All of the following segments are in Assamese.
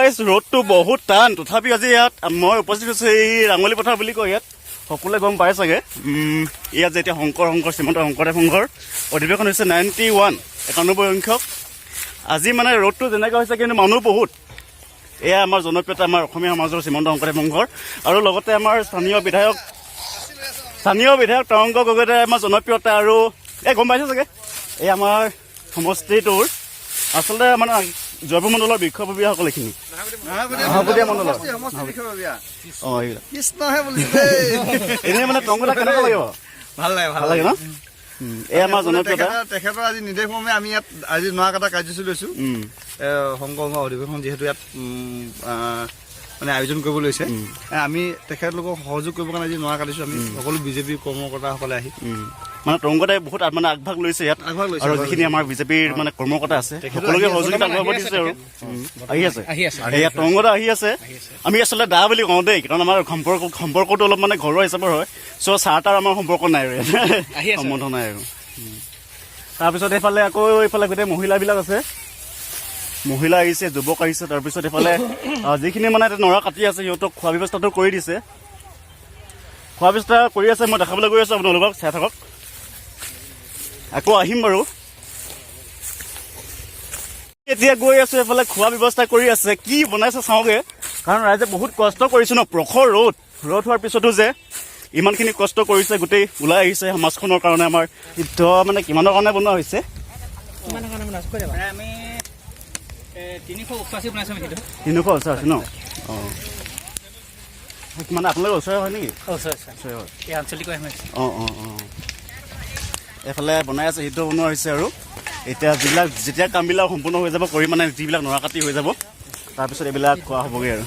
গাইজ, ৰ'দটো বহুত টান, তথাপি আজি ইয়াত মই উপস্থিত হৈছোঁ। এই ৰাঙলী পথাৰ বুলি কয় ইয়াত, সকলোৱে গম পায় চাগে। ইয়াত যে এতিয়া শংকৰ শংকৰ শ্ৰীমন্ত শংকৰদেৱ সংঘৰ অধিৱেশন হৈছে, 91, 91 সংখ্যক। আজি মানে ৰ'দটো যেনেকুৱা হৈছে, কিন্তু মানুহ বহুত। এয়া আমাৰ জনপ্ৰিয়তা, আমাৰ অসমীয়া সমাজৰ শ্ৰীমন্ত শংকৰদেৱ সংঘৰ আৰু লগতে আমাৰ স্থানীয় বিধায়ক তৰংগ গগৈদাই আমাৰ জনপ্ৰিয়তা আৰু এই গম পাইছে চাগে। এই আমাৰ সমষ্টিটোৰ আচলতে মানে জয়পুৰ মণ্ডলৰ বিষয়ববীয়াসকল, এইখিনি নাহৰকটীয়া মণ্ডলৰ। অঁ, এইবিলাক কৃষ্ণহে বুলিছে। এনেই মানে তৰংগদা কেনেকুৱা লাগিব? ভাল লাগে। ভাল লাগে ন? এই আমাৰ জনপ্ৰিয়তা। তেখেতৰ আজি নিৰ্দেশ মৰ্মে আমি ইয়াত আজি নৰা কটা কাৰ্যসূচী লৈছো। শংকৰ সংঘ অধিৱেশন যিহেতু ইয়াত মানে আয়োজন কৰিব লৈছে, আমি তেখেতলোকক সহযোগ কৰিবৰ কাৰণে আজি নৰা কাটিছো। আমি সকলো বিজেপি কৰ্মকৰ্তাসকলে আহি মানে তৰংগদাই বহুত মানে আগভাগ লৈছে ইয়াত। আগভাগ লৈছে, আৰু আগভাগ। যিখিনি আমাৰ বিজেপিৰ মানে কৰ্মকৰ্তা আছে, তেখেতো সকলোকে আহি আছে। সহযোগিতা আগবঢ়াব দিছে আৰু আহি আছে। আহি আছে। এয়া তৰংগদা আহি আছে। আমি আচলতে দা বুলি কওঁ দেই, কাৰণ আমাৰ সম্পৰ্কটো অলপ মানে ঘৰুৱা হিচাপৰ হয়। চ' চাহ তাৰ আমাৰ সম্পৰ্ক নাই আৰু ইয়াত। আহি আছে। সম্বন্ধ নাই আৰু। তাৰপিছত এইফালে আকৌ এইফালে গোটেই মহিলাবিলাক আছে, মহিলা আহিছে, যুৱক আহিছে। তাৰপিছত এইফালে যিখিনি মানে এতিয়া নৰা কাটি আছে, সিহঁতক খোৱা ব্যৱস্থাটো কৰি দিছে, খোৱা ব্যৱস্থা কৰি আছে। মই দেখাবলৈ গৈ আছোঁ আপোনালোকক, চাই থাকক। আকৌ আহিম বাৰু। এতিয়া গৈ আছো, এইফালে খোৱা ব্যৱস্থা কৰি আছে, কি বনাইছে চাওঁগে। কাৰণ ৰাইজে বহুত কষ্ট কৰিছে ন, প্ৰখৰ ৰ'দ, ৰ'দ হোৱাৰ পিছতো যে ইমানখিনি কষ্ট কৰিছে, গোটেই ওলাই আহিছে সমাজখনৰ কাৰণে। আমাৰ সিদ্ধ মানে কিমানৰ কাৰণে বনোৱা হৈছে? কিমানৰ কাৰণে বনাইছো কৈ যাবা। আমি 385 বনাইছো আমি সেইটো। 300 ওচৰ আছে ন? অঁ, মানে আপোনালোকৰ ওচৰে হয় নেকি? ওচৰে। ওচৰে হয়। এই আঞ্চলিক আহিছে। অঁ, এইফালে বনাই আছে, সিদ্ধ বনোৱা হৈছে। আৰু এতিয়া যিবিলাক যেতিয়া কামবিলাক সম্পূৰ্ণ হৈ যাব কৰি, মানে যিবিলাক নৰা কাটি হৈ যাব, তাৰপিছত এইবিলাক খোৱা হ'বগৈ। আৰু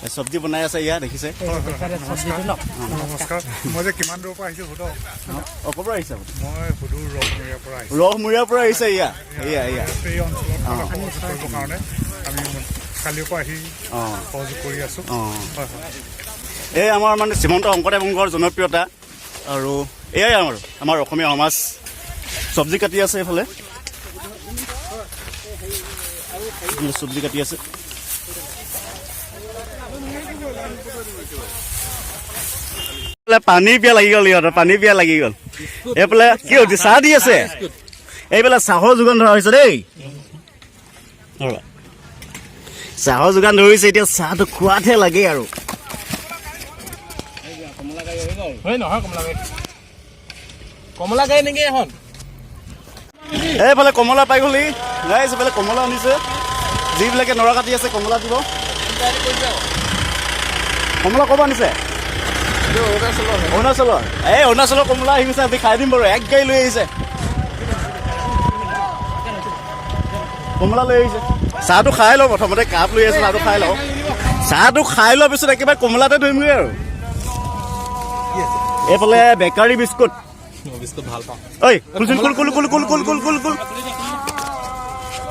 এই চব্জি বনাই আছে, ইয়াত দেখিছে। নমস্কাৰ, মই যে কিমান দূৰৰ পৰা আহিছোঁ সোধক। অঁ, ক'ৰ পৰা আহিছে আপুনি? মই সুদূৰ ৰহমৰীয়াৰ পৰা আহিছোঁ। ৰহমূৰীয়াৰ পৰা আহিছে। ইয়া ইয়া ইয়া এই অঞ্চলত মানে সহযোগ কৰিবৰ কাৰণে আমি কালিৰ পৰা আহি সহযোগ কৰি আছোঁ। হয়। এই আমাৰ মানে শ্ৰীমন্ত শংকৰদেৱ সংঘৰ জনপ্ৰিয়তা আৰু এয়াই আমাৰ অসমীয়া সমাজ। চব্জি কাটি আছে এইফালে, এইফালে চব্জি কাটি আছে। এইফালে পানী পিয়াহ লাগি গ'ল ইহঁতৰ, পানী পিয়াহ লাগি গ'ল। এইফালে কি হৈছে? চাহ দি আছে। এইফালে চাহৰ যোগান ধৰা হৈছে দেই। ৰ'বা। চাহৰ যোগান ধৰিছে, এতিয়া চাহটো খোৱাতহে লাগে আৰু। নহয়, কমলা গাড়ী, কমলা গাড়ী নেকি এখন? এইফালে কমলা পাই গ'লি গাইছ। এইফালে কমলা আনিছে, যিবিলাকে নৰা কাটি আছে কমলা দিব। কমলা ক'ৰ পৰা আনিছে? অৰুণাচলৰ। এই অৰুণাচলৰ কমলা আহি গৈছে, আজি খাই দিম বাৰু। এক গাড়ী লৈ আহিছে, কমলা লৈ আহিছে। চাহটো খাই লওঁ প্ৰথমতে, কাপ লৈ আহিছে, চাহটো খাই লওঁ। চাহটো খাই লোৱাৰ পিছত একেবাৰে কমলাতে ধৰিমগৈ। আৰু এইফালে বেকাৰী বিস্কুট। বিস্কুট ভাল পাওঁ। ঐ খুলচোন, খুল খুল খুল খুল খুল খুল খুল খুল,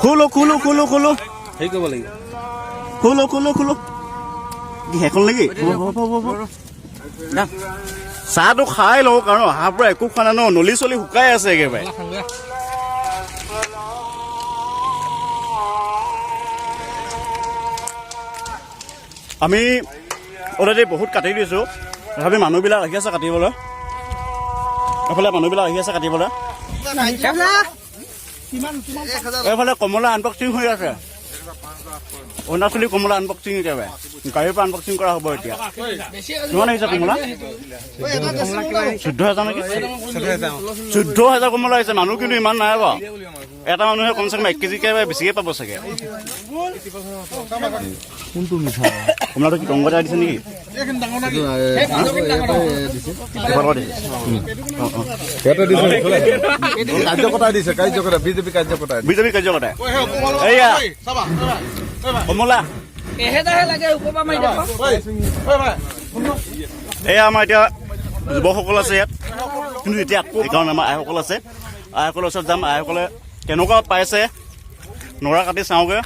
খোলো খোলো খোলো খোলো। হেৰি কৰিব লাগিব। খোলো খোলো খোলো। কি শেষ হ'ল নেকি? হ'ব, হ'ব, হ'ব, হ'ব। চাহটো খাই লওঁ, কাৰণ অহাৰ পৰা একো খোৱা নাই ন, নলি চলি শুকাই আছে একেবাৰে। আমি অলৰেডি বহুত কাটি দিছোঁ, তথাপি মানুহবিলাক আহি আছে কাটিবলৈ। এইফালে মানুহবিলাক আহি আছে কাটিবলৈ। এইফালে কমলা আনবক্সিং হৈ আছে, অৰুণাচলী কমলা আনবক্সিং, একেবাৰে গাড়ীৰ পৰা আনবক্সিং কৰা হ'ব এতিয়া। কিমান আহিছে কমলা? 14,000 নেকি? 14,000 কমলা আহিছে। মানুহ কিন্তু ইমান নাই বাৰু, এটা মানুহে কমচে কম 1 কেজিকে বেছিকে পাব চাগে। কোনটো মিঠা? কমলাটো কি টংগতে দিছে নেকি? এফালৰ দিছে। অঁ। ইয়াতে দিছে, কাৰ্যকৰ্তা দিছে, কাৰ্যকৰ্তা, বিজেপি কাৰ্যকৰ্তা। বিজেপি কাৰ্যকৰ্তা। এইয়া কমলা। এহেজাৰহে লাগে, ওপৰৰ পৰা মাৰি দিব। এয়া আমাৰ এতিয়া যুৱকসকল আছে ইয়াত, কিন্তু এতিয়া আকৌ সেইকাৰণে আমাৰ আইসকল আছে, আইসকলৰ ওচৰত যাম। আইসকলে কেনেকুৱা পাইছে নৰা কাটি চাওঁগৈ।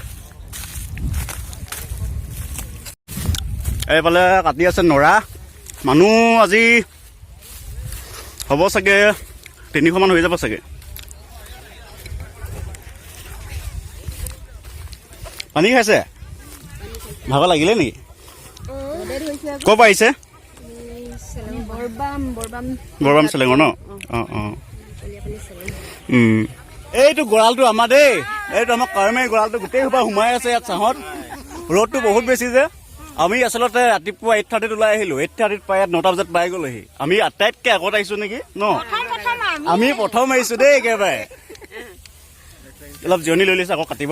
এইফালে কাটি আছে নৰা। মানুহ আজি হ'ব চাগে 300মান হৈ যাব চাগে। পানী খাইছে। ভাগৰ লাগিলে নেকি? ক'ৰ পৰা আহিছে? বৰবাম, বৰবাম। বৰবাম চেলেঙৰ ন? অঁ। এইটো গঁৰালটো আমাৰ দেই, এইটো আমাৰ কাৰ্মেৰ গঁৰালটো। গোটেই সোপা সোমাই আছে ইয়াত ছাঁহত। ৰ'দটো বহুত বেছি যে। আমি আচলতে ৰাতিপুৱা 8:30ত ওলাই আহিলো। 8:30ত পাই ইয়াত 9টা বজাত পাই গ'লোহি। আমি আটাইতকৈ আগত আহিছো নেকি ন? আমি প্ৰথম আহিছো দেই একেবাৰে। অলপ জিৰণি লৈ লৈছে, আকৌ কাটিব।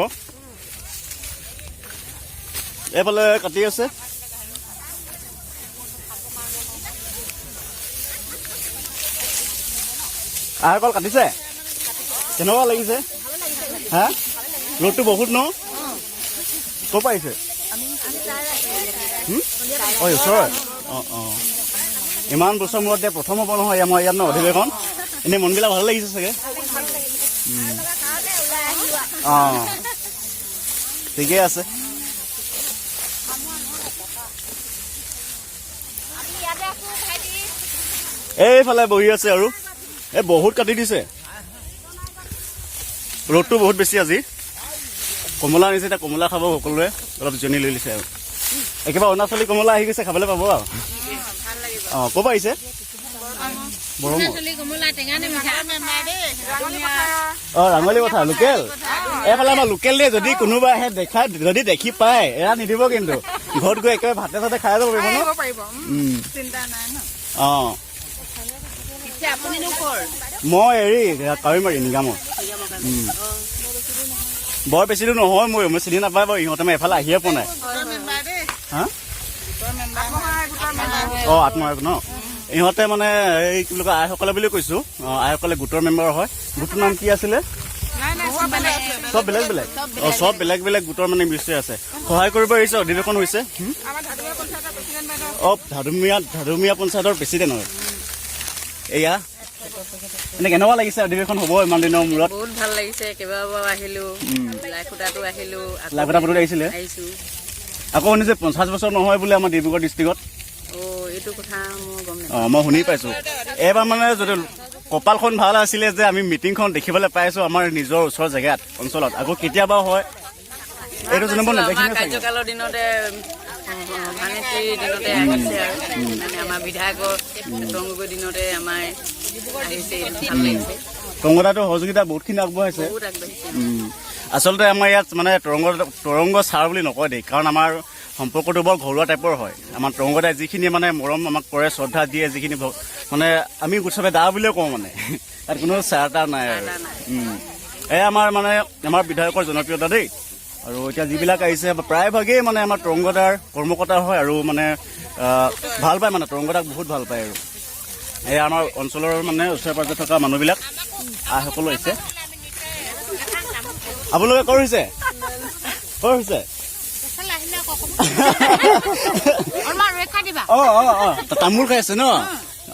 এইফালে কাটি আছে। আহাৰ কল কাটিছে। কেনেকুৱা লাগিছে? হা, ৰ'দটো বহুত ন? ক'ৰ পৰা আহিছে? অঁ, ওচৰৰে। অঁ, ইমান বছৰ মূৰত এতিয়া প্ৰথম হ'ব নহয় আমাৰ ইয়াত ন অধিৱেশন। এনেই মনবিলাক ভাল লাগিছে চাগে? অঁ, ঠিকেই আছে। এইফালে বহি আছে আৰু এই বহুত কাটি দিছে। ৰ'দটো বহুত বেছি আজি। কমলা আনিছে, এতিয়া কমলা খাব সকলোৱে। অলপ জিৰণি লৈ লৈছে আৰু একেবাৰে অৰুণাচলী কমলা আহি গৈছে, খাবলৈ পাব আৰু। অঁ, ক'ৰ পৰা আহিছে? বৰমৰ। অঁ, ৰাঙলী পথাৰ লোকেল। এইফালে আমাৰ লোকেল দেই। যদি কোনোবা আহে দেখা, যদি দেখি পায় এৰা নিদিব কিন্তু। ঘৰত গৈ একেবাৰে ভাতে চাতে খাই যাব পাৰিব ন? অঁ, মই হেৰি কাৱৈমাৰী নিগামৰ। বৰ বেছি দূৰ নহয়, মই চিনি নাপায় বাৰু ইহঁতে। মই এফালে আহিয়ে পোৱা নাই। হা, অঁ, আত্মসহায়ক ন ইহঁতে? মানে এই কি বুলি কয়, আইসকলে বুলি কৈছোঁ। অঁ, আইসকলে গোটৰ মেম্বাৰ হয়। গোটটোৰ নাম কি আছিলে? চব বেলেগ বেলেগ। অঁ, চব বেলেগ বেলেগ গোটৰ মানে মিস্ত্ৰী আছে, সহায় কৰিব আহিছে। অধিৱেশন হৈছে। অঁ, ধাদুমীয়া পঞ্চায়তৰ প্ৰেচিডেণ্ট হয় এয়া। এনে কেনেকুৱা লাগিছে অধিৱেশন হ'ব ইমান দিনৰ মূৰত? বহুত ভাল লাগিছে। কেইবাবাৰো আহিলো, লাইখুটাতো আহিলো। লাইখুটা পাতোতে আহিছিলে? আহিছো। আকৌ শুনিছে 50 বছৰ নহয় বোলে আমাৰ ডিব্ৰুগড় ডিষ্ট্ৰিক্টত। অ', এইটো কথা মই গম নাপাওঁ। অঁ, মই শুনি পাইছো। এইবাৰ মানে যদি কপালখন ভাল আছিলে যে আমি মিটিংখন দেখিবলৈ পাইছো আমাৰ নিজৰ ওচৰৰ জেগাত, অঞ্চলত। আকৌ কেতিয়াবা হয় এইটো জনাব আমাৰ নেদেখিলে চাগে। কাৰ্যকালৰ দিনতে, সভানেত্ৰীৰ দিনতে আহিছে আৰু মানে আমাৰ বিধায়কৰ তৰুণ গগৈৰ দিনতে আমাৰ আহিছে, এইটো ভাল লাগিছে। তৰংগদাটো সহযোগিতা বহুতখিনি আগবঢ়াইছে। বহুত আগবাঢ়িছে। আচলতে আমাৰ ইয়াত মানে তৰংগ ছাৰ বুলি নকয় দেই, কাৰণ আমাৰ সম্পৰ্কটো বৰ ঘৰুৱা টাইপৰ হয়। আমাৰ তৰংগদাই যিখিনি মানে মৰম আমাক কৰে, শ্ৰদ্ধা দিয়ে, যিখিনি মানে আমি চবে দা বুলিয়ে কওঁ, মানে তাত কোনো ছাৰ তাৰ নাই আৰু। এই আমাৰ মানে আমাৰ বিধায়কৰ জনপ্ৰিয়তা দেই। আৰু এতিয়া যিবিলাক আহিছে প্ৰায়ভাগেই মানে আমাৰ তৰংগদাৰ কৰ্মকৰ্তা হয় আৰু মানে ভাল পায়, মানে তৰংগদাক বহুত ভাল পায়। আৰু এই আমাৰ অঞ্চলৰ মানে ওচৰে পাঁজৰে থকা মানুহবিলাক আইসকলো আহিছে। আপোনালোকে ক'ৰ হৈছে? ক'ৰ হৈছে? অলপমান ৰক্ষা দিবা। অঁ, তামোল খাই আছে ন?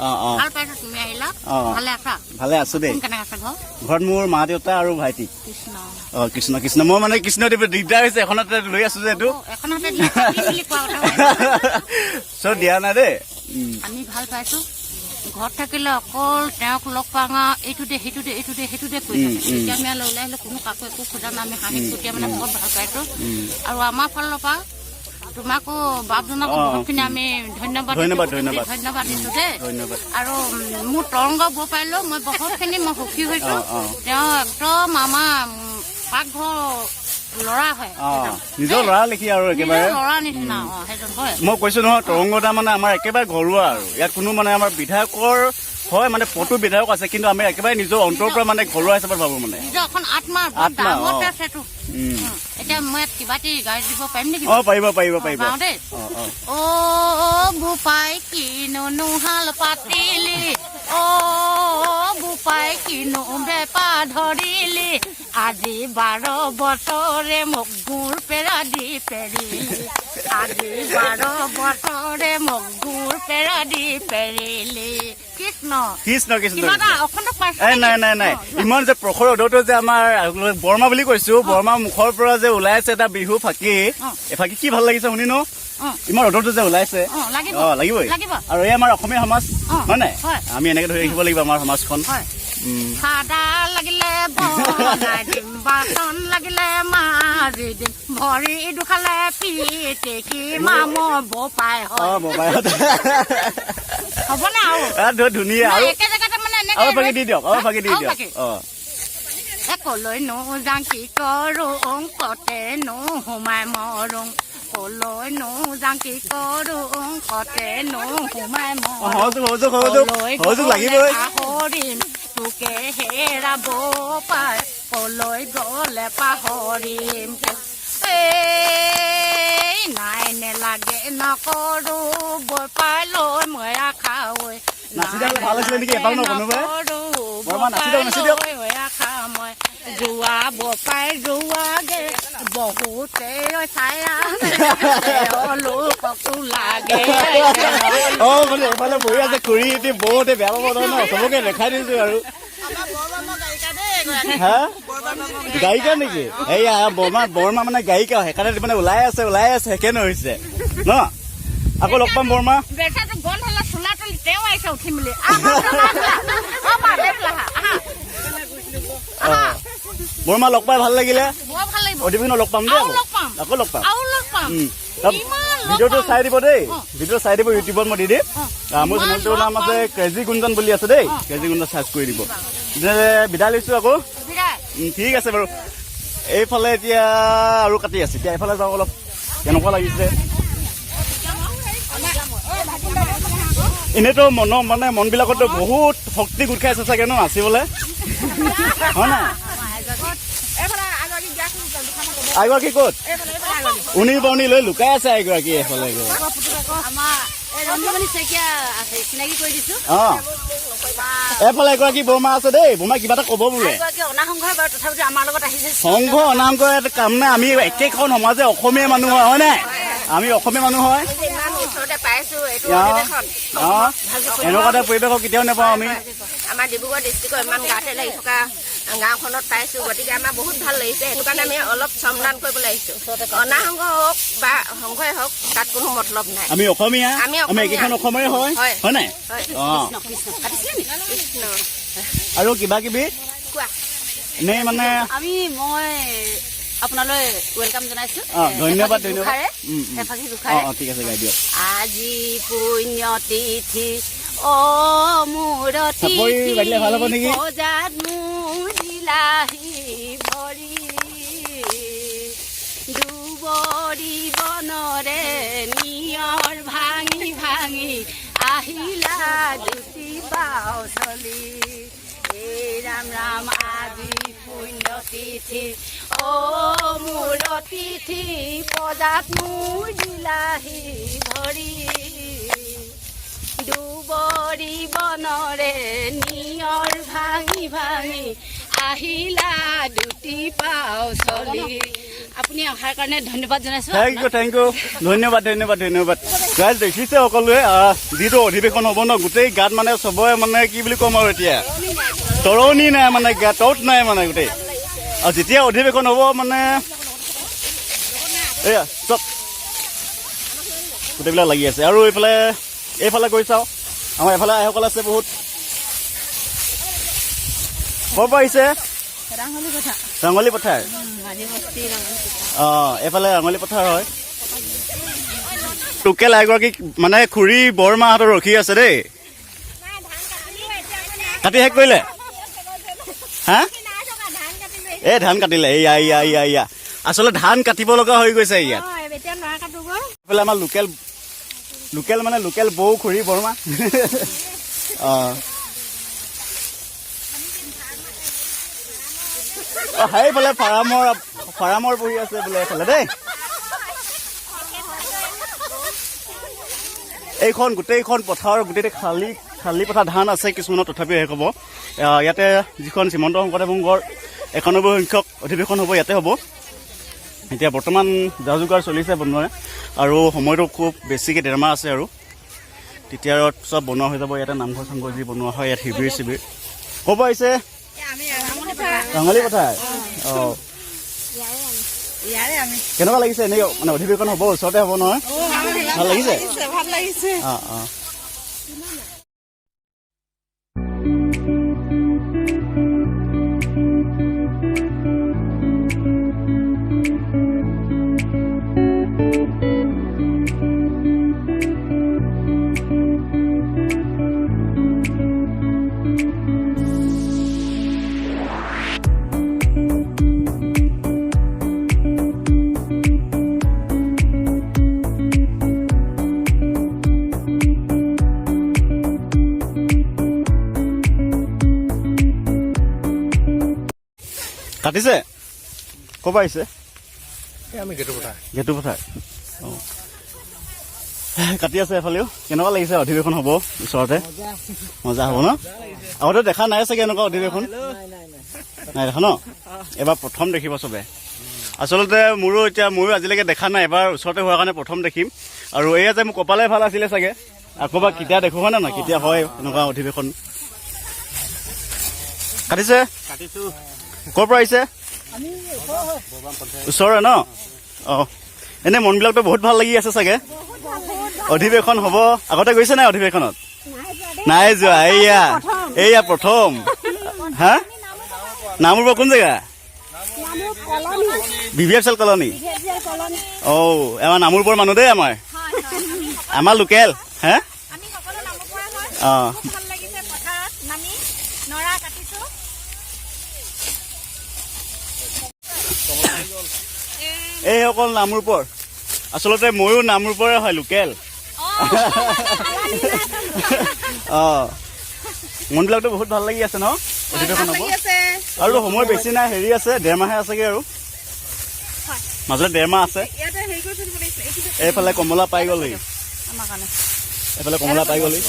অঁ। ভাল পাইছো তুমি আহিলা। অঁ। ভালে আছা? ভালে আছো দেই। কোন কেনেকে আছে ঘৰ? ঘৰত মোৰ মা দেউতা আৰু ভাইটি। কৃষ্ণ। অঁ, কৃষ্ণ কৃষ্ণ। মই মানে কৃষ্ণ দিব দিগদাৰ হৈছে, এখনতে লৈ আছো যে এইটো। এখন হাতে দিলে কাটি বুলি কোৱা কথা। চব দিয়া নাই দেই। আমি ভাল পাইছো। ঘৰত থাকিলে অকল তেওঁক লগ পাওঁ আৰু এইটো দে, সেইটো দে, এইটো দে, সেইটো দে কৰি থাকে। এতিয়া আমি ইয়ালৈ ওলাই আহিলে কোনো কাকো একো খোজা নাই। আমি হাঁহি ফুৰ্তিয়ে মানে বহুত ভাল পাইছো। আৰু আমাৰ ফালৰ পৰা তোমাকো বাপজনকো বহুতখিনি আমি ধন্যবাদ দিছো। ধন্যবাদ, বহুতখিনি ধন্যবাদ। ধন্যবাদ দিছো দেই। ধন্যবাদ। আৰু মোৰ তৰংগ বৌ পাৰিলেও মই বহুতখিনি মই সুখী হৈছো। অঁ, অঁ। তেওঁ একদম আমাৰ পাকঘৰ ল'ৰা হয়। অঁ, নিজৰ ল'ৰা লেখি আৰু একেবাৰে। নিজৰ ল'ৰা নিচিনা। অঁ, সেইজন হয়। মই কৈছো নহয়, তৰংগদা মানে আমাৰ একেবাৰে ঘৰুৱা আৰু ইয়াত কোনো মানে আমাৰ বিধায়কৰ হয় মানে ফটো বিধায়ক আছে, কিন্তু আমি একেবাৰে নিজৰ অন্তৰৰ পৰা মানে ঘৰুৱা হিচাপত ভাবো মানে। নিজৰ এখন আত্মা বহুত আত্মা, ডাঙৰ অঁ। আছে এইটো। এতিয়া মই ইয়াত কিবা এটি গাই দিব পাৰিম নেকি? অঁ, পাৰিব, পাৰিব, পাৰিব। গাওঁ দেই। অঁ অঁ। অ বোপাই কিনো নোহাল পাতিলি, অ বোপাই কিনো বেপা ধৰিলি, আজি 12 বছৰে মোক গুৰ পেৰা দি পেৰিলি, আজি 12 বছৰে মোক গুৰ পেৰা দি পেৰিলি। কৃষ্ণ। কৃষ্ণ কৃষ্ণ। কিবা এটা অসমত পাইছে? এই নাই নাই নাই, ইমান যে প্ৰখৰ ৰ'দতো যে আমাৰ বৰ্মা বুলি কৈছো, বৰ্মা মুখৰ পৰা যে ওলাইছে এটা বিহু ফাঁকি, এই ফাঁকি কি ভাল লাগিছে শুনি ন? ইমান ৰ'দতো যে ওলাইছে। অ, লাগিব। অ, লাগিবই। লাগিব। আৰু এই আমাৰ অসমীয়া সমাজ হয় নাই? হয়। আমি এনেকে ধৰি ৰাখিব লাগিব আমাৰ সমাজখন। হয়। চাদা লাগিলে বনাই দিম, বাচন লাগিলে মাজি ভাজি দিম, ভৰি দুখালে পিটিকি মাম বোপাই হয়। মোবাইলত। হ'বনে আৰু? ধুনীয়া আৰু। একে জেগাতে মানে এনেকে আৰু ফাঁকি দি দিয়ক, আৰু ফাঁকি দি আৰু দিয়ক। ফাঁকি। অঁ। কলৈ নো যাওঁ, কি কৰো, কতে নো সোমাই মৰো। কলৈ নো যাওঁ, কি কৰো, কতে নো সোমাই মৰো। সহযোগ, সহযোগ, সহযোগ, কলৈ সহযোগ গ'লে লাগিবই। পাহৰিম, তোকে হেৰাব পাই, কলৈ গ'লে পাহৰিম। এই নাই, নেলাগে, নকৰো বপাই লৈ মই আশা ঐ। নাচি দিলে ভাল আছিলে নেকি এপাক ন কোনোবাই? বৰমা, নাচি দিয়ক, নাচি দিয়ক। আশা মই। যোৱা বপাই যোৱাগে, বহুতে চাই আছে, তেওঁলোককো লাগে। অ, মানে এইফালে বহি আছে খুৰী, এতিয়া বহুতে বেয়া পাব নহয় ন, চবকে দেখাই দিছো আৰু। হা, গায়িকা নেকি? এইয়া বৰমা, বৰমা মানে গায়িকা, সেইকাৰণে মানে ওলাই আছে, ওলাই আছে, সেইকাৰণে হৈছে ন। আকৌ লগ পাম বৰমা। বেচাটো গন্ধ হ'লে চোলা তুলি তেওঁ আহিছে উঠি মেলি। আহা, আহা, আহা, আহা, আহা। বৰমা, লগ পাই ভাল লাগিলে। বৰ ভাল লাগিব। অধিৱেশনত লগ পাম দেই। আৰু আকৌ লগ পাম। আকৌ লগ পাম। আৰু লগ পাম। ইমান লগ ভিডিঅ'টো পাম। চাই দিব দেই। অ। ভিডিঅ' চাই দিব, ইউটিউবত মই দি দিম। মোৰ ইমান চেনেলটোৰ লগ নাম আছে পাম। ক্ৰেজি গুঞ্জন বুলি আছে দেই। ক্ৰেজি গুঞ্জন চাৰ্চ কৰি দিব। তেতিয়াহ'লে বিদায় লৈছো আকৌ। বিদায়। ঠিক আছে বাৰু। এইফালে এতিয়া আৰু কাটি আছে, এতিয়া এইফালে যাওঁ অলপ, কেনেকুৱা লাগিছে। এনেইতো মনৰ মানে মনবিলাকতো বহুত শক্তি গোট খাই আছে চাগে ন নাচিবলে, হয় নাই? আইগৰাকী ক'ত উনি বউনি লৈ লুকাই আছে আইগৰাকী এইফালে গৈ। আমাৰ ৰঞ্জুমণি শইকীয়া আছে, চিনাকি কৰি দিছো। অ, এইফালে এগৰাকী বৰমা আছে দেই, বৰমা কিবা এটা ক'ব বোলে। এগৰাকী অনাসংঘৰ বাৰু, তথাপিতো আমাৰ লগত আহিছে। সংঘ অনাংঘ এটা কাম নাই, আমি একেখন সমাজে অসমীয়া মানুহ হয়, হয় নাই? আমি অসমীয়া মানুহ হয়। ইমান ওচৰতে পাইছো এইটো অধিৱেশন। অ, এনেকুৱা এটা পৰিৱেশক কেতিয়াও নাপাওঁ আমি। আমাৰ ডিব্ৰুগড় ডিষ্ট্ৰিক্টৰ ইমান গাতে লাগি থকা গাঁওখনত পাইছো, গতিকে আমাৰ বহুত ভাল লাগিছে। সেইটো কাৰণে আমি অলপ শ্ৰমদান কৰিবলৈ আহিছো। অনাসংঘ হওক বা সংঘই হওক, তাত কোনো মতলব নাই। আমি অসমীয়া। আমি আমি অসমীয়া। একেখন অসমৰে হয়। হয়। হয় নাই? হয়। অ, আৰু কিবা কিবি কোৱা। এনেই মানে আমি মই আপোনালৈ welcome জনাইছো। অ, ধন্যবাদ, ধন্যবাদ। ঘোষাৰে, উম, উম। এফাকি অ ঘোষাৰে। অ, ঠিক আছে, গাই দিয়ক। আজি পুণ্য তিথি অ মোৰ চাপৰি তিথি বাজিলে ভাল হ'ব নেকি? পজাত মোৰ দিলাহি ভৰি, দুবৰি বনৰে নিয়ৰ ভাঙি ভাঙি আহিলা দুটি বাও চলি। এই ৰাম ৰাম, আজি পুণ্য তিথি অ মোৰ তিথি পজাত মোৰ দিলাহি ভৰি, দুবৰি বনৰে নিয়ৰ ভাঙি ভাঙি আহিলা দুটি পাও চলি। আপুনি অহাৰ কাৰণে ধন্যবাদ জনাইছো। Thank U, thank U, ধন্যবাদ, ধন্যবাদ, ধন্যবাদ। গাইজ, দেখিছে সকলোৱে, যিটো অধিৱেশন হ'ব ন, গোটেই গাত মানে চবৰে মানে কি বুলি ক'ম আৰু এতিয়া তৰণি নাই, মানে গা তত নাই মানে গোটেই। আৰু যেতিয়া অধিৱেশন হ'ব মানে এয়া চব গোটেইবিলাক লাগি আছে। আৰু এইফালে এইফালে গৈ চাওঁ, আমাৰ এইফালে আইসকল আছে বহুত। ক'ৰ পৰা আহিছে? ৰঙালী পথাৰ। অঁ, এইফালে ৰঙালী পথাৰ হয়। লোকেল এগৰাকী মানে খুৰী বৰমাহঁতৰ ৰখি আছে দেই। কাটি শেষ কৰিলে? হা, এই ধান কাটিলে। এইয়া এইয়া এইয়া এইয়া, আচলতে ধান কাটিব লগা হৈ গৈছে ইয়াত। এইফালে আমাৰ লোকেল, লোকেল মানে লোকেল বৌ, খুৰী, বৰমা। অঁ অ, সেইফালে ফাৰ্মৰ ফাৰ্মৰ বহি আছে বোলে এইফালে দেই। এইখন গোটেইখন পথাৰ গোটেই খালী খালী পথাৰ, ধান আছে কিছুমানত, তথাপিও শেষ হ'ব। ইয়াতে যিখন শ্ৰীমন্ত শংকৰদেৱ সংঘৰ 91 সংখ্যক অধিৱেশন হ'ব, ইয়াতে হ'ব। এতিয়া বৰ্তমান যা যোগাৰ চলিছে বনোৱাৰে, আৰু সময়টো খুব বেছিকৈ 1.5 মাহ আছে, আৰু তেতিয়া আৰু চব বনোৱা হৈ যাব ইয়াতে। নামঘৰ চামঘৰ যি বনোৱা হয় ইয়াত, শিবিৰ চিবিৰ। ক'ব আহিছে? ৰঙালী পথাৰ। অঁ, কেনেকুৱা লাগিছে এনেই মানে অধিৱেশন হ'ব, ওচৰতে হ'ব নহয়, ভাল লাগিছে? ভাল লাগিছে। অঁ অঁ। কাটিছে? ক'ৰ পৰা আহিছে? আমি গেটুপথাৰ। গেটুপথাৰ। অঁ, কাটি আছে এফালেও। কেনেকুৱা লাগিছে? অধিৱেশন হ'ব ওচৰতে, মজা হ'ব ন? আগতে দেখা নাই চাগে এনেকুৱা অধিৱেশন? নাই দেখা ন? এবাৰ প্ৰথম দেখিব চবে। আচলতে মোৰো এতিয়া ময়ো আজিলৈকে দেখা নাই, এবাৰ ওচৰতে হোৱাৰ কাৰণে প্ৰথম দেখিম। আৰু এয়া যে মোৰ কপালে ভাল আছিলে চাগে, আকৌ বা কেতিয়া দেখো, হয় নে নহয়? কেতিয়া হয় এনেকুৱা অধিৱেশন। কাটিছে? কাটিছো। ক'ৰ পৰা আহিছে? ওচৰৰে ন? অঁ, এনেই মনবিলাকতো বহুত ভাল লাগি আছে চাগে, অধিৱেশন হ'ব। আগতে গৈছে নাই অধিৱেশনত? নাই যোৱা। এইয়া এইয়া প্ৰথম। হা, নামৰূপৰ কোন জেগা? বিভিএফ চেল কলনী। অ', আমাৰ নামৰূপৰ মানুহ দেই, আমাৰ আমাৰ লোকেল হে। আমি সকলো নামৰূপৰে হয়। খুব ভাল লাগিছে, পথাৰত নামি নৰা কাটিছো। এইসকল নামৰূপৰ। আচলতে ময়ো নামৰূপৰে হয়, লোকেল। অঁ, মনবিলাকতো বহুত ভাল লাগি আছে ন? অধিৱেশন হ'ব আৰু সময় বেছি নাই, হেৰি আছে, ডেৰ মাহে আছেগৈ আৰু, মাজতে ডেৰ মাহ আছে। এইফালে কমলা পাই গ'লহি, এইফালে কমলা পাই গ'লহি।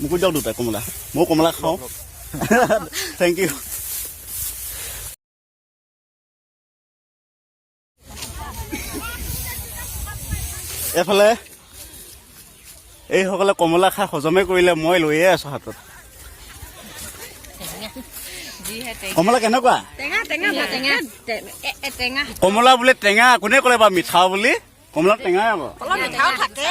মোকো দিয়ক দুটা কমলা, ময়ো কমলা খাওঁ। Thank U. এইফালে এইসকলে কমলা খাই হজমে কৰিলে, মই লৈয়ে আছো হাতত। কমলা কেনেকুৱা? টেঙা টেঙা টেঙা টেঙা। কমলা বোলে টেঙা, কোনে ক'লে বা মিঠা বুলি? কমলা টেঙাই আকৌ। অলপ মিঠাও থাকে।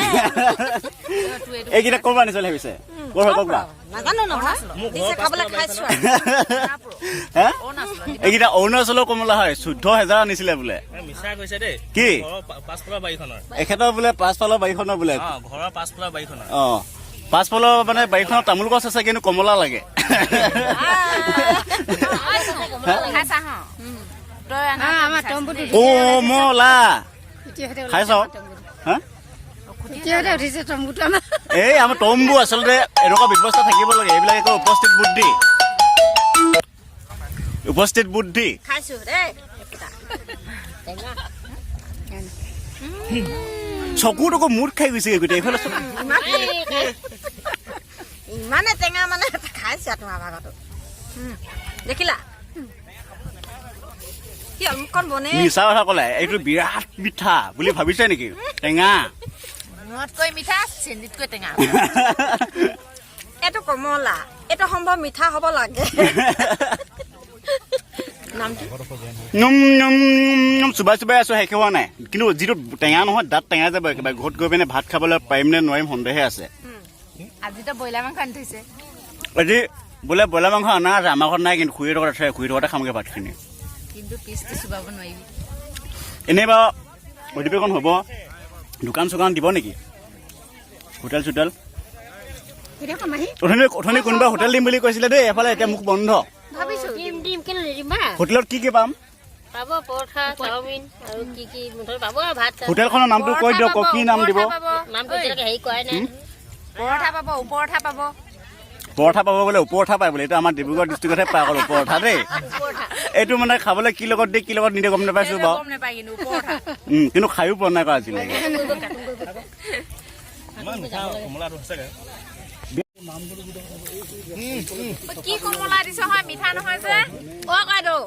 এইকেইটা ক'ৰ পৰা আনিছে বুলি ভাবিছে? ক'ৰ হয়, ক'ৰ পৰা? নাজানো নহয়, দিছে খাবলৈ, খাইছো আৰু। হে, এইকেইটা অৰুণাচলৰ কমলা হয়, 14,000 আনিছিলে বোলে। মিছা কৈছে দেই। কি? ঘৰৰ পাছফালৰ বাৰীখনৰ। এখেতৰ বোলে পাছফালৰ বাৰীখনৰ বোলে। অ, ঘৰৰ পাছফালৰ বাৰীখনৰ। অ, পাছফালৰ মানে বাৰীখনত তামোল গছ আছে, কিন্তু কমলা লাগে। কমলা খাই চাওঁ। হা, এই আমাৰ তম্বু। আচলতে এনেকুৱা ব্যৱস্থা থাকিব লাগে, এইবিলাক একো উপস্থিত বুদ্ধি, উপস্থিত বুদ্ধি। খাইছো দেই। চকু টকু মুঠ খাই গৈছে গোটেই এইফালে চকু। ইমানে টেঙা মানে খাইছা তোমাৰ ভাগতো দেখিলা কি অলপকণ বনে। মিছা কথা ক'লে, এইটো বিৰাট মিঠা বুলি ভাবিছে নেকি? টেঙা। মূৰতকৈ মিঠা, চেনিতকৈ টেঙা। এইটো কমলা, এইটো সম্ভৱ মিঠা হ'ব লাগে। নম নম নম চুবাই চুবাই আছো, শেষ হোৱা নাই। কিন্তু যিটো টেঙা নহয়, দাঁত টেঙাই যাব একেবাৰে। ঘৰত গৈ পিনে ভাত খাবলৈ পাৰিম নে নোৱাৰিম সন্দেহে আছে। আজিতো ব্ৰইলাৰ মাংস আনি থৈছে। আজি বোলে ব্ৰইলাৰ মাংস অনা আছে, আমাৰ ঘৰত নাই, কিন্তু খুৰীৰ ঘৰত আছে, খুৰীৰ ঘৰতে খামগৈ ভাতখিনি। কিন্তু পিচটো চুবাব নোৱাৰিবি। এনেই বাৰু অধিৱেশন হ'ব, দোকান চোকান দিব নেকি? হোটেল চোটেল? অথনি অথনি কোনোবা হোটেল দিম বুলি কৈছিলে দেই এফালে, এতিয়া মোক বন্ধ। দিম দিম, কেলে নিদিম বা? হোটেলত কি কি পাম? পাব পৰঠা, চাওমিন আৰু কি কি মুঠতে পাব আৰু ভাত চাত। হোটেলখনৰ নামটো কৈ দিয়ক, কি নাম দিব? নামটো এতিয়ালৈকে হেৰি কৰাই নাই। পৰঠা পাব, ওপৰঠা পাব। পৰঠা পাব বোলে, ওপৰঠা পায় বোলে। এইটো আমাৰ ডিব্ৰুগড় ডিষ্ট্ৰিক্টতহে পায় অকল ওপৰঠা দেই। এইটো মানে খাবলৈ কি লগত দিয়ে কি লগত নিদিয়ে গম নাপাইছো বাৰু। গম নাপায় কিন্তু ওপৰঠা। কিন্তু খায়ো পোৱা নাই আকৌ আজিলৈকে। ইমান মিঠা কমলাটো সঁচাকে। কি কমলা দিছ হয়, মিঠা নহয় যে। অ কাইদেউ,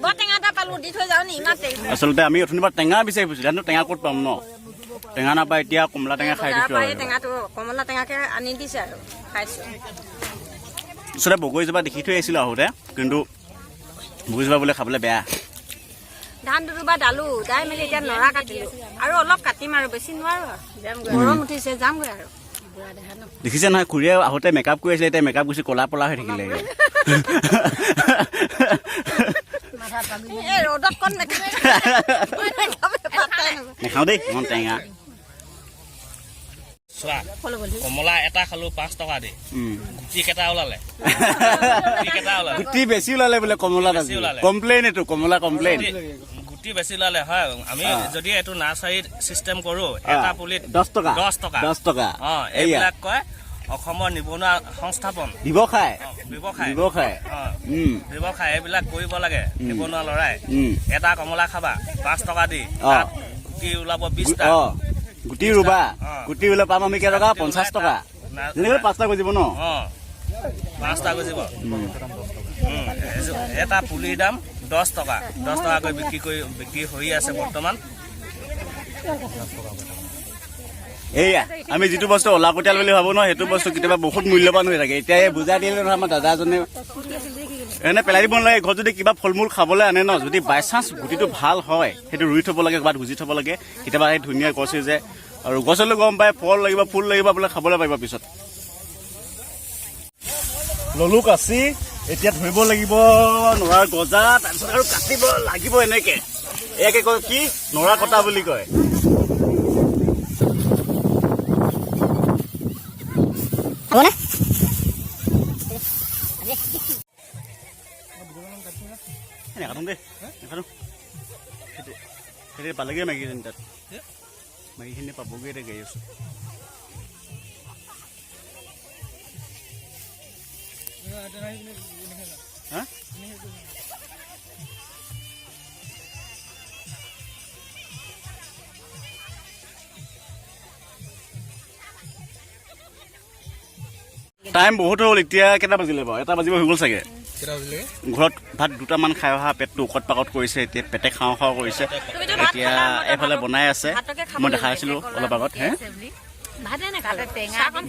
বৰ টেঙা এটা পালো, দি থৈ যাওঁ নি? ইমান টেঙা। আচলতে আমি অথনিৰ পৰা টেঙা বিচাৰি ফুৰিছিলো, জানো টেঙা ক'ত পাম ন? টেঙা নাপায়, এতিয়া কমলা টেঙা খাই দিছো বজাৰৰ পৰা এই আৰু। টেঙাটো কমলা টেঙাকে আনি দিছে আৰু খাইছো। ওচৰতে বগৰীজোপা দেখি থৈ আহিছিলো আহোঁতে, কিন্তু বগৰীজোপা বোলে খাবলৈ বেয়া। ধান দুডোবা দালো দাই মেলি এতিয়া নৰা কাটিলো, আৰু অলপ কাটিম আৰু, বেছি নোৱাৰো আৰু, গৰম উঠিছে, যামগৈ আৰু। দেখিছে নহয়, খুৰীয়ে আহোঁতে মেকআপ কৰি আছিলে, এতিয়া মেকআপ গুচি ক'লা পলা হৈ থাকিলে। এই ৰ'দত কণ নাখাওঁ দেই ইমান টেঙা। চোৱা, কমলা এটা খালো 5 টকা দি, গুটি কেইটা ওলালে, গুটি কেইটা ওলালে। গুটি বেছি ওলালে বোলে কমলাত আজি। বেছি ওলালে। কমপ্লেইন, এইটো কমলা কমপ্লেইন। গুটি বেছি ওলালে হয়। আমি যদি এইটো নাৰ্চাৰী চিষ্টেম কৰো, এটা পুলিত 10 টকা। 10 টকা। 10 টকা। অ, এইয়া। এইবিলাক কয়। অসমৰ নিবনুৱা সংস্থাপন, ব্যৱসায়, ব্যৱসায়, ব্যৱসায়, ব্যৱসায় এইবিলাক কৰিব লাগে নিবনুৱা ল'ৰাই। এটা কমলা খাবা 5 টকা দি, তাত গুটি ওলাব 20টা। গুটি ৰুবা, গুটি ৰুলে পাম আমি কেইটকা? 50 টকা। যেনেকৈ 5টা গজিব ন? 5টা গজিব। এটা পুলিৰ দাম 10 টকা, 10 টকাকৈ বিক্ৰী হৈ আছে বৰ্তমান। এইয়া আমি যিটো বস্তু অলাগতিয়াল বুলি ভাবো ন, সেইটো বস্তু কেতিয়াবা বহুত মূল্যৱান হৈ থাকে। এতিয়া এই বুজাই দিলে নহয় আমাৰ দাদাজনে, এনে পেলাই দিব নালাগে। ঘৰত যদি কিবা ফল মূল খাবলৈ আনে ন, যদি বাই চান্স গুটিটো ভাল হয়, সেইটো ৰুই থ'ব লাগে, ক'ৰবাত গুজি থ'ব লাগে। কেতিয়াবা সেই ধুনীয়া গছ হৈ যায় আৰু গছ হ'লেও গম পায় ফল লাগিব, ফুল লাগিব, বোলে খাবলৈ পাৰিব পিছত। ললো কাচি, এতিয়া ধৰিব লাগিব নৰাৰ গজা, তাৰপিছত আৰু কাটিব লাগিব এনেকে। ইয়াকে কয় কি, নৰা কটা বুলি কয়। নাকাটো দেই, নাকাটো। সেইটো পালেগৈ মাইকীজনী, তাত মাইকীখিনি পাবগৈ এতিয়া গাড়ী আছে। হা? টাইম বহুত হ'ল, এতিয়া কেইটা বাজিলে বাৰু? 1টা বাজিব হৈ গ'ল চাগে। ঘৰত ভাত 2টামান খাই অহা, পেটটো উকত পাকত কৰিছে, এতিয়া পেটে খাওঁ খাওঁ কৰিছে। এতিয়া এইফালে বনাই আছে, মই দেখাই আছিলো অলপ আগত। হে,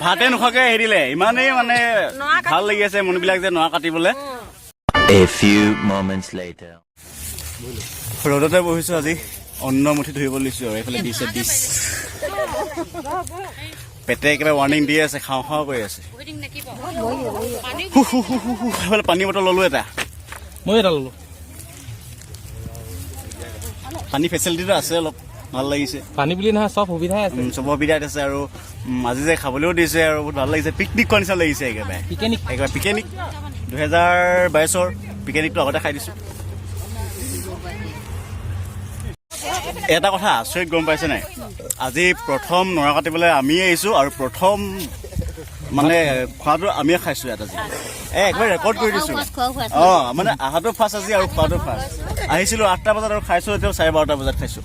ভাতে নোখোৱাকে এৰি দিলে, ইমানেই মানে ভাল লাগি আছে মনবিলাক যে নৰা কাটিবলৈ। A few moments later. ৰ'দতে বহিছো আজি, অন্ন মুঠি ধৰিব লৈছো আৰু এইফালে দিছে দিছ। পেটে একেবাৰে ৱাৰ্ণিং দি আছে, খাওঁ খাওঁ কৰি আছে। এইফালে পানী বটল ল'লো এটা, মই এটা ল'লো। পানী ফেচিলিটিটো আছে, অলপ ভাল লাগিছে। পানী বুলি নহয়, চব সুবিধাই আছে। চব সুবিধাত আছে আৰু আজি যে খাবলৈও দিছে আৰু বহুত ভাল লাগিছে। পিকনিক খোৱা নিচিনা লাগিছে একেবাৰে, পিকনিক, একেবাৰে পিকনিক। 2022ৰ পিকনিকটো আগতে খাই দিছো। এটা কথা আচৰিত গম পাইছে নাই, আজি প্ৰথম নৰা কাটিবলৈ আমিয়ে আহিছো আৰু প্ৰথম মানে খোৱাটো আমিয়ে খাইছো ইয়াত আজি। একবাৰ ৰেকৰ্ড কৰি দিছো। মানে আহাটো ফাৰ্ষ্ট আজি আৰু খোৱাটো ফাৰ্ষ্ট। আহিছিলো 8টা বজাত আৰু খাইছো এতিয়া 12:30 বজাত খাইছো।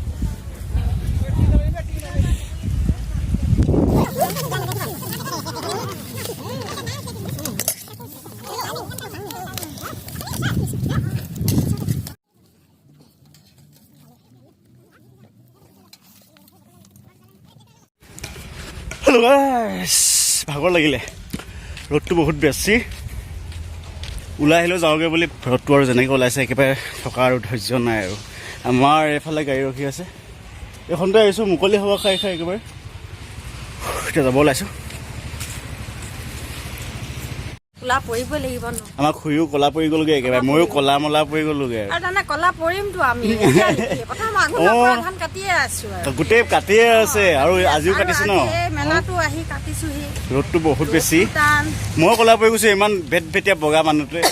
হেল্ল' গাইছ, ভাগৰ লাগিলে, ৰ'দটো বহুত বেছি। ওলাই আহিলেও যাওঁগৈ বুলি ৰ'দটো আৰু যেনেকৈ ওলাইছে একেবাৰে থকা আৰু ধৈৰ্য নাই আৰু। আমাৰ এইফালে গাড়ী ৰখি আছে, এইখনতে আহিছোঁ মুকলি হাৱা খাই খাই একেবাৰে এতিয়া যাব ওলাইছোঁ। ক'লা পৰিব লাগিব ন। আমাৰ খুৰীও ক'লা পৰি গ'লগৈ একেবাৰে, ময়ো ক'লা মলা পৰি গ'লোগৈ আৰু। আৰু তাৰমানে ক'লা পৰিমতো আমি। প্ৰথম আঘোণৰ পৰা ধান কাটিয়ে আছো আৰু। গোটেই কাটিয়ে আছে আৰু আজিও কাটিছে ন। এই মেলাটো আহি কাটিছোহি। ৰ'দটো বহুত বেছি, মই ক'লা পৰি গৈছো, ইমান ভেট ভেটীয়া বগা মানুহটোৱে।